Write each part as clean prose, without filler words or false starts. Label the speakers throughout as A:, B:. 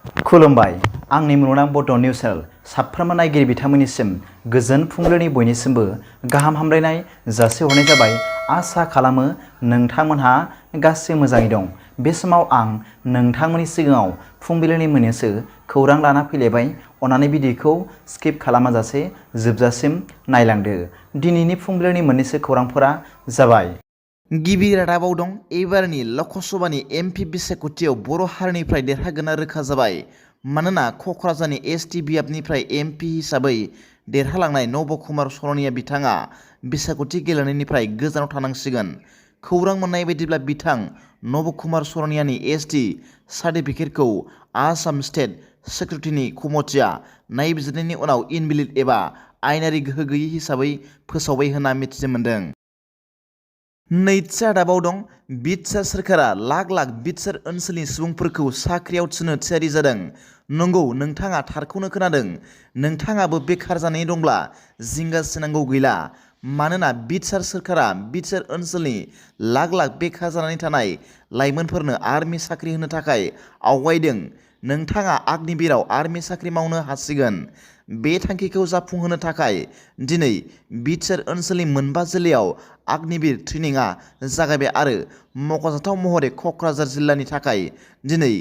A: खुलुमबाय आंनि मुलुगनां बड' निउस चेनेल साफ्रोमबो नायगिरि बिथांमोननिसिम गोजोन फुंबिलिनि बयनिसिमबो गाहाम हामलायनाय जासिहरनाय जाबाय। आसा खालामो नोंथांमोनहा गासै मोजाङै दं। बे समाव आं नोंथांमोननि सिगाङाव फुंबिलिनि मोननैसो खौरां लाना फैलायबाय। अन्नानै भिडिअखौ स्किप खालामाजासे जोबजासिम नायलांदो। दिनैनि फुंबिलिनि मोननैसो खौरांफोरा जाबाय। गिबि रादाबाव दं एबारनि ल'कसभानि एमपि बिसायख'थियाव बर' हारिनिफ्राय देरहागोना रोखा जाबाय। मानोना क'क्राझारनि एसटि बियाबनिफ्राय एमपि हिसाबै देरहालांनाय नब कुमार सरनिया बिथाङा बिसायख'थि गेलेनायनिफ्राय गोजानाव थानांसिगोन। खौरां मोननाय बायदिब्ला बिथां नब कुमार सरनियानि एसटि सार्टिफिकेटखौ आसाम स्टेट सिकिउरिटिनि कमिटिया नायबिजिरनायनि उनाव इनभेलिड एबा आयेनारि गोहो गैयै हिसाबै फोसावबाय होनना मिथिनो मोन्दों। नैथि रादाबाव दं BTR सोरखारा लाख लाख BTR ओनसोलनि सुबुंफोरखौ साख्रियाव थिसननो थियारि जादों। नंगौ, नोंथाङा थारखौनो खोनादों। नोंथाङाबो बेखार जानानै दंब्ला जिंगासिनांगौ गैला। मानोना BTR सोरखारा BTR ओनसोलनि लाख लाख बेखार जानानै थानाय लाइमोनफोरनो आर्मि साख्रि होनो थाखाय आवगायदों। नोंथाङा अग्निबिराव आर्मि साख्रि मावनो हासिगोन। बे थांखिखौ जाफुंहोनो थाखाय दिनै BTR ओनसोलनि मोनबा जिल्लायाव अग्निबिर ट्रेनिंआ जागायबाय आरो मख'जाथाव महरै क'क्राझार जिल्लानि थाखाय दिनै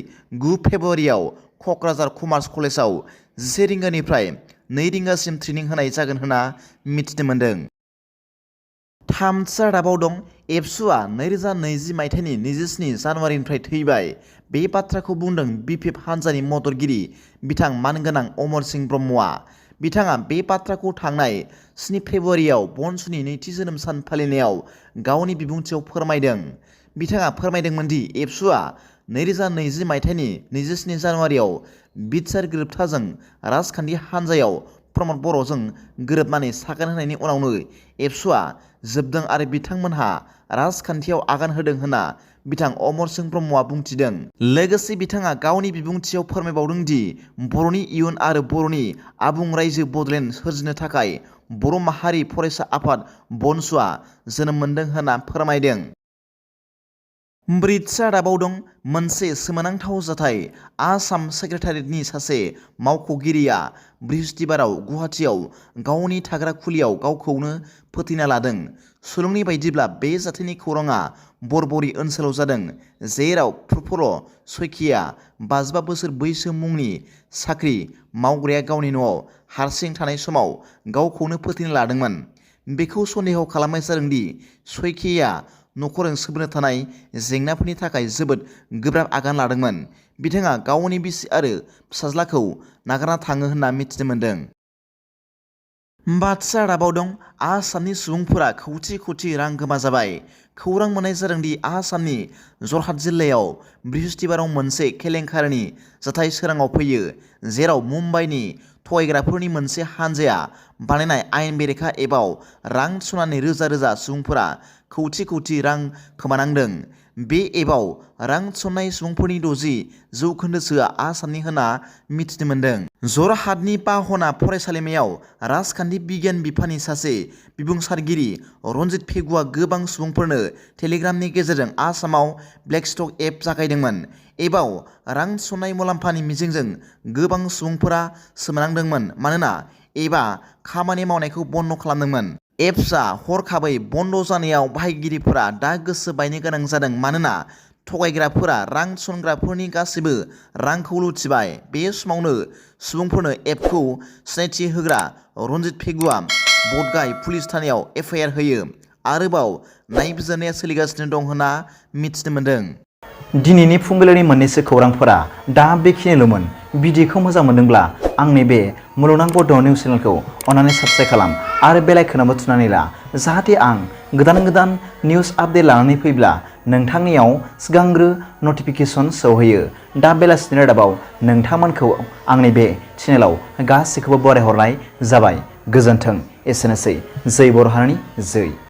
A: 9 फेब्रुवारियाव क'क्राझार कमार्स कलेजाव 11 रिंगानिफ्राय 2 रिंगासिम ट्रेनिं होनाय जागोन होनना मिथिनो मोन्दों। थामथि रादाबाव दं एबसुआ 2020 मायथाइनि 27 जानुवारिनिफ्राय थैबाय। बे बाथ्राखौ बुंदों बिपिएफ हान्जानि मददगिरि बिथां मानगोनां अमर सिंह ब्रह्मआ। बिथाङा बे बाथ्राखौ थांनाय 7 फेब्रुवारियाव बनसुनि नैथि जोनोम सान फालिनायाव गावनि बिबुंथियाव फोरमायदों। बिथाङा फोरमायदोंमोन दि एबसुआ 2020 मायथाइनि 27 जानुवारियाव BTR गोरोबथाजों राजखान्थि हान्जायाव प्रमद बर'जों गोरोबनानै सागान होनायनि उनावनो एबसुआ जोबदों आरो बिथांमोनहा राजखान्थियाव आगान होदों होनना बिथां अमर सिंह ब्रह्मआ बुंथिदों। लोगोसे बिथाङा गावनि बिबुंथियाव फोरमायबावदों दि बर'नि इयुन आरो बर'नि आबुं रायजो बड'लेण्ड सोरजिनो थाखाय बर' माहारि फरायसा आफाद बनसुआ जोनोम मोन्दों होनना फोरमायदों। ब्रैथि रादाबाव दं मोनसे सोमोनांथाव जाथाय। आसाम सेक्रेटारियेटनि सासे मावख'गिरिया बृहस्पतिबाराव गुवाहाटीआव गावनि थाग्रा खुलियाव गावखौनो फोथैना लादों। सुलुंनि बायदिब्ला बे जाथायनि खौराङा बरबरि ओनसोलाव जादों, जेराव प्रफुल्ल सइकिया 55 बोसोर बैसो मुंनि साख्रि मावग्राया गावनि न'आव हारसिं थानाय समाव गावखौनो फोथैना लादोंमोन। बेखौ सन्देह खालामनाय जादों दि सइकियाआ नखरजों सोमोन्दो थानाय जेंनाफोरनि थाखाय जोबोद गोब्राब आगान लादोंमोन। बिथाङा गावनि बिसि आरो फिसाज्लाखौ नागारना थाङो होनना मिथिनो मोन्दों। बाथि रादाबाव दं आसामनि सुबुंफोरा खौथि खौथि रां गोमाजाबाय। खौरां मोननाय जादों दि आसामनि जरहाट जिल्लायाव बृहस्पतिबाराव मोनसे केलेंकारिनि जाथाय सोराङाव फैयो, जेराव मुम्बाइनि थगायग्राफोरनि मोनसे हानजाया बानायनाय आयेन बेरेखा एपआव रां थिसननानै रोजा रोजा सुबुंफोरा खौथि खौथि रां खोमानांदों। बे एपआव रां थिसननाय सुबुंफोरनि 60% आसामनि होनना मिथिनो मोन्दों। जरहाटनि पाहना फरायसालिमायाव राजखान्थि बिगियान बिफाननि सासे बिबुंसारगिरि रनजित पेगुआ गोबां सुबुंफोरनो टेलिग्रामनि गेजेरजों आसामाव ब्लेकस्टक एप जागायदोंमोन। एपआव रां थिसननाय मुलाम्फानि मिजिंजों गोबां सुबुंफोरा सोमोनांदोंमोन मानोना एपआ खामानि मावनायखौ बन्द खालामदोंमोन। एप्सआ हरखाबै बन्द जानायाव बाहायगिरिफोरा दा गोसो बायनो गोनां जादों मानोना थगायग्राफोरा रां थिसनग्राफोरनि गासैबो रांखौ लुथिबाय। बे समावनो सुबुंफोरनो एपखौ सिनायथि होग्रा रनजित पेगुआ बडगाय पुलिस थानायाव एफआइआर होयो। आरोबाव नायबिजिरनाया सोलिगासिनो दं होनना मिथिनो मोन्दों। दिनैनि फुंबिलिनि मोननैसो खौरांफोरा दा बेखिनिल'मोन। भिडिअखौ मोजां मोनदोंब्ला आंनि बे मुलुगनां बड' निउस चेनेलखौ अन्नानै साबस्क्राइब खालाम आरो बेल आइकनआवबो थुनानै ला, जाहाथे आं गोदान गोदान निउस आपडेट लानानै फैब्ला नोंथांनियाव सिगांग्रो नटिफिकेसन सौहैयो। दा बेलासिनि रादाबाव नोंथांमोनखौ आंनि बे चेनेलाव गासैखौबो बरायहरनाय जाबाय। गोजोन्थों। एसेनोसै। जै बर' हारिनि जै।